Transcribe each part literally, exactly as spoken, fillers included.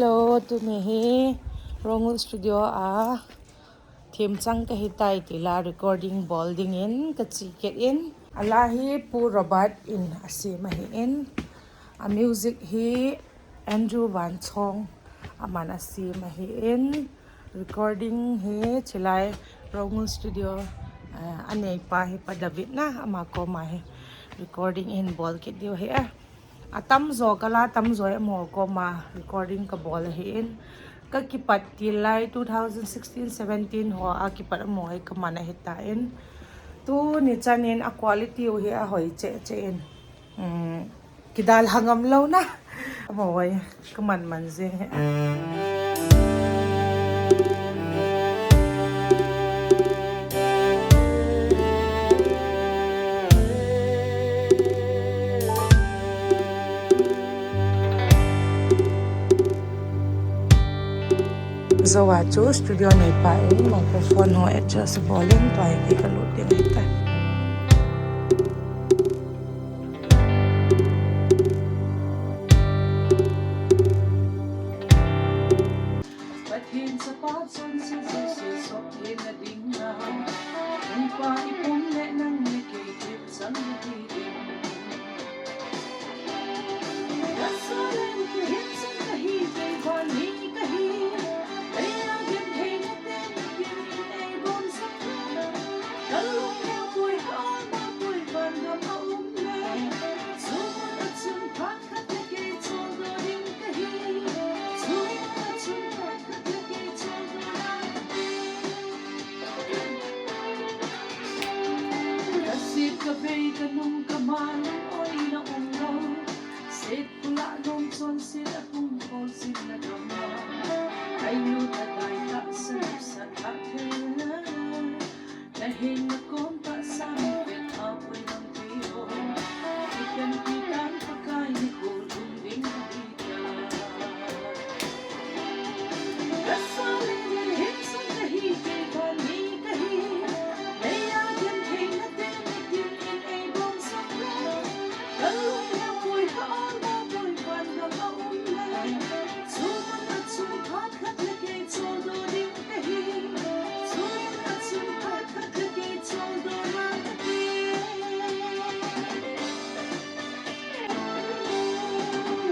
Hello, tuni hi Rongul Studio a themchang kahitai tila recording bol dingin kache kit in. Ala hi Pu Robert in asem ahin. A music hi Andrew Vanchong aman asem ahin. Recording hi chilai Rongul Studio, eh, aneipa hi Pa David na ama koma hi recording in bol kit diu hi a. Atamjo kala tamjo amaho koma recording kabol ahin. Kakipat tilai two thousand sixteen seventeen ho a kipat amaho hi kaman ahitan. Tuni chanin a quality u hi ahoi cheh cheh in. Um, kidalha ngam lou na. Amaho hi kaman man jing hi. Jou a chu studio neipa in microphone ho adjust bol in tua hi kalut ding ahitai. Pathen chapa chonset jouse sopna dinga, Nungpa ipum le nang le kei themchang nahi ding. Gasa le mihem chang kahi, kei vannoi kahi. Leiya gentheina te natin in eibomsah. Kalung le poi, ka-ol ma poi, vangam a um le. Chumun a chun phat khat le kei choldo ding kahi. Chumun a chun phat khat le kei choldo ding kahi. Kasit kavei kanung kaman oi na um lou. Set pula nom chonset a pung khol sin na gam a. Ngailut adai tahsa nopsah khat le. Naheng nakom tahsa mi pet a poi mang thei ho. Kikhen kitan Pakai nikho lhung ding ahi. Gasa le mihem chang kahi, kei vannoi kahi. Leiya gentheina te natin in eibomsah. Kalung le poi, ka-ol ma poi, vangam a um le. Chumun a chun phat khat le kei choldo ding kahi. Chumun a chun phat khat le kei choldo ding kahi.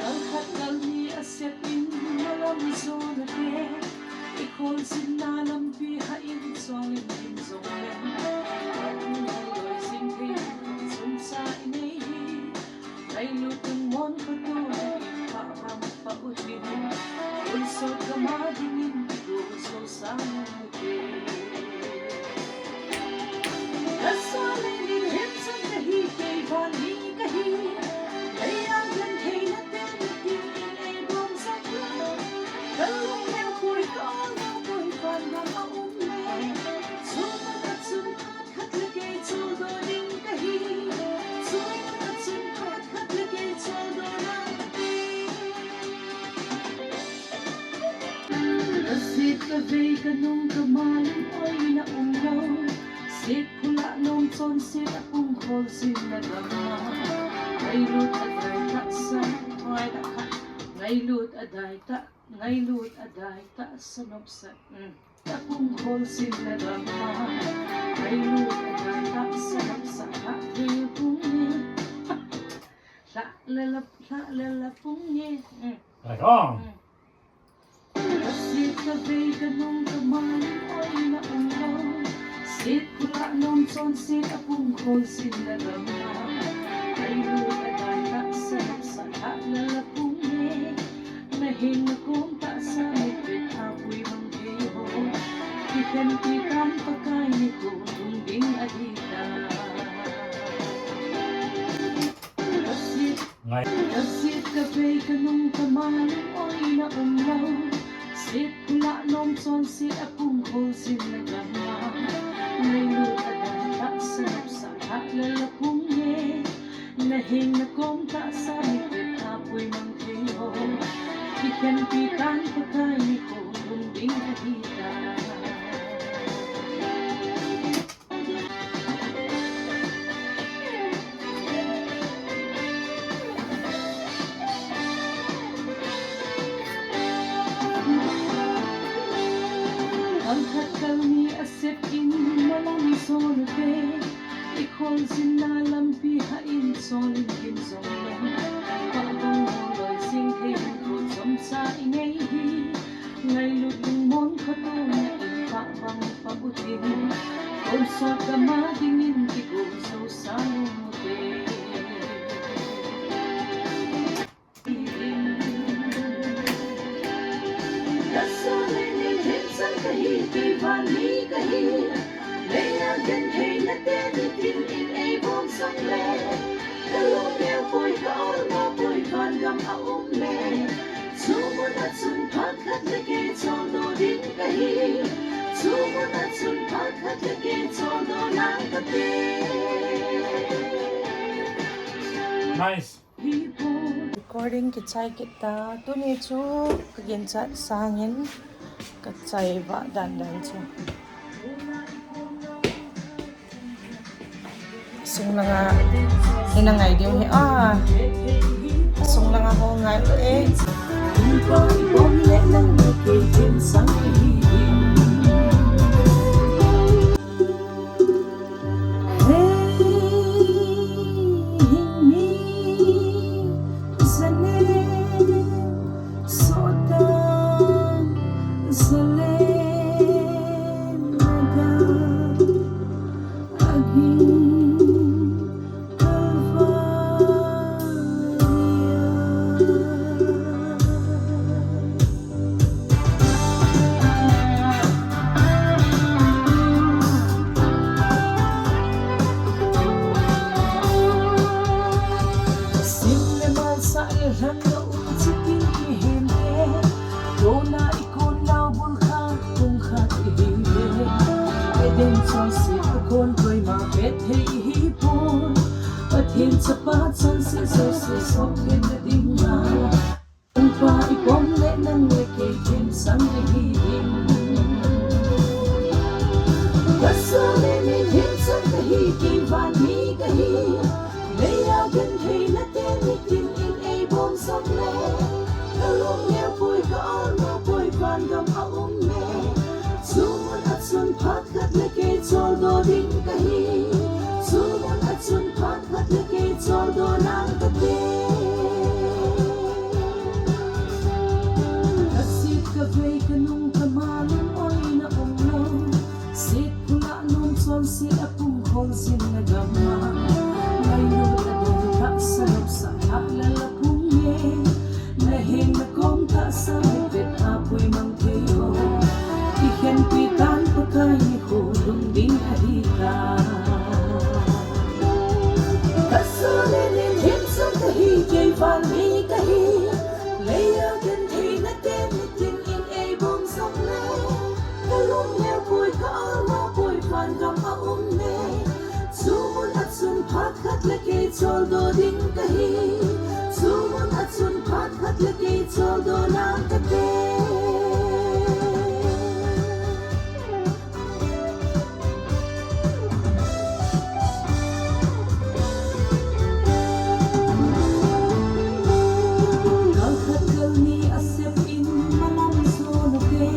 Kal khat kal ni a sep in na lam jona te, i kholsitna lampi hah in chol in ding jong le, a um hal loi jing thei chunga i nei hi. Ngailut in mon khat u in pha vang pha u tin, ul sot gam a ding in kigo so sang u te. Gasa le mihem chang kahi, kei vannoi kahi. Leiya gentheina te natin in eibomsah. Kalung le poi, ka-ol ma poi, vangam a um le. Chumun a chun phat khat le kei choldo ding kahi. Chumun a chun phat khat le kei choldo ding kahi. Kasit kavei kanung kaman oi na um lou. Set pula nom chonset a pung khol sin na gam a. Ngailut adai tahsa, ngailut adai tah, ngailut adai tahsa nopsah. Mm. A pung khol sin na gam a. Ngailut adai tahsa nopsah khat le pung ni. Lha le la, lha le la pung ni. Mm. Right on. Mm. Kasit kavei kanung kaman oi na um lou. Set pula nom chonset a pung khol sin na gam a. Ngailut adai tahsa nopsah khat le la pung ni. Naheng nakom tahsa mi pet a poi mang thei ho. Kikhen kitan Pakai nikho lhung ding ahi ta. Kasit, kasit kavei kanung kaman oi na um lou. Set pula nom chonset a pung khol sin na gam a. Ngailut adai tahsa nopsah khat le la pung ni. Naheng nakom tahsa mi pet a poi mang thei ho. Kikhen kitan Pakai nikho lhung ding ahi ta. Kalni asep in malam sonu te, ikhol jinna lampi ha in sol in kim jong leng, pabang loi jing thei in khu chomcha inei hi, ngailut lungmon khatona in pabang pa utin, konsot kama dingin kigo jo sa lung te. Kasole ni themsang kahi, keivan ni kahi. Leiya genthei nate nitin in eibom sang le, kalung neo poi, ka olmo poi, van gam a um le. Chumun a chun phat khat le kei choldo ding kahi. Chumun a chun phat khat le kei choldo nang kate. Nice. Recording kichai kit ta, tuni chu ka ginchat sangin ka chai vah dan dan chu. Sung langa, ina ngai diu hi a. Sung langa ho ngai e. Sim le mal sah le lhang na um chitin kihem te. Tona i kon lau bul khat kong khat ihi le. Eden chonset a kon koima pet thei ihi pon. Pathen chapa chonset jouse sok khen na ding na. Upa ipom le nang le kei themsang kahi ding. Kasole ni themsang kahi, keivan ni kahi. Leiya genthei nate nitin in eibom sang le. Kalung neo poi, ka olmo poi, van gam a um le. Chumun a chun phat khat le kei choldo ding kahi. Chumun a chun phat khat le kei choldo nang kate. Kasit kavei kanung kama lung oi na um lou. Sit pula nung chonset a pung khol jin na gam a. Ngailut a dei tahsa nopsa thah la la pung ye. Na heng na kom tahsa le pet a pui mang thei ho. I khenpi tan Pakai nikho lung ding ahi ta. Kasole ni themsang kahi, keivan ni kahi. Leiya genthei nate nitin in eibom sang le. Kalung neo poi, ka olmo poi, van gam a um le. Chumun a chun phat khat le kei choldo ding kahi. Chumun a chun phat khat le kei choldo nang kate. Kal khat kal ni asep in malam sonu te.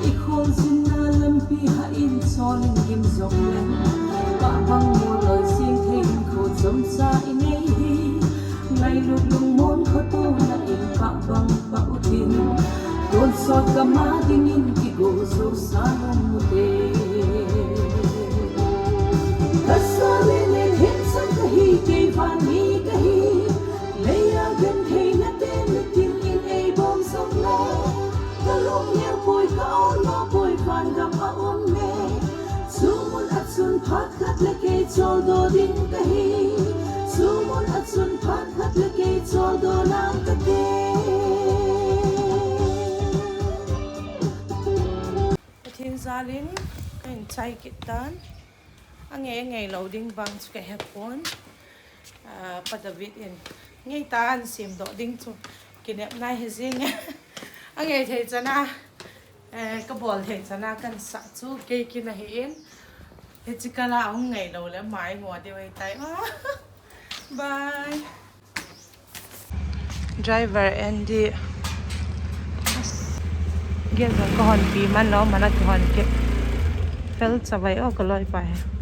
Ikhol jinna lampi ha in sol in gim jong leng. Pabang mo loi sing thei in khu chomcha inei hi. Ngailut lungmon khatona in pabang pa utin. Tonsot kama dingin kigo jo sa lung u te. Kasole ni themsang kahi, keivan ni kahi. Leiya genthei nate nitin in eibom sang le. Kalung neo poi, ka olmo poi, van gam a um le. Chumun a chun phat khat le kei choldo ding kahi. Chumun a chun phat khat le kei choldo nang kate. Pathen jal in kahin chai kit tan. Angei, angei lou ding vang chu kahe pon. Ah, Pa David in ngei tan semdoh ding chu kinepna hi jing. Angei thei chana, eh, kabol thei chana kahin sah chu kei kin ahi in. Hiche kala ahung ngei lou le mai mo ding ahi tai. Bye. Driver Andy. Gel jong kahon pi man lou, mana kihon kit. Fel chavai o kaloipa hi.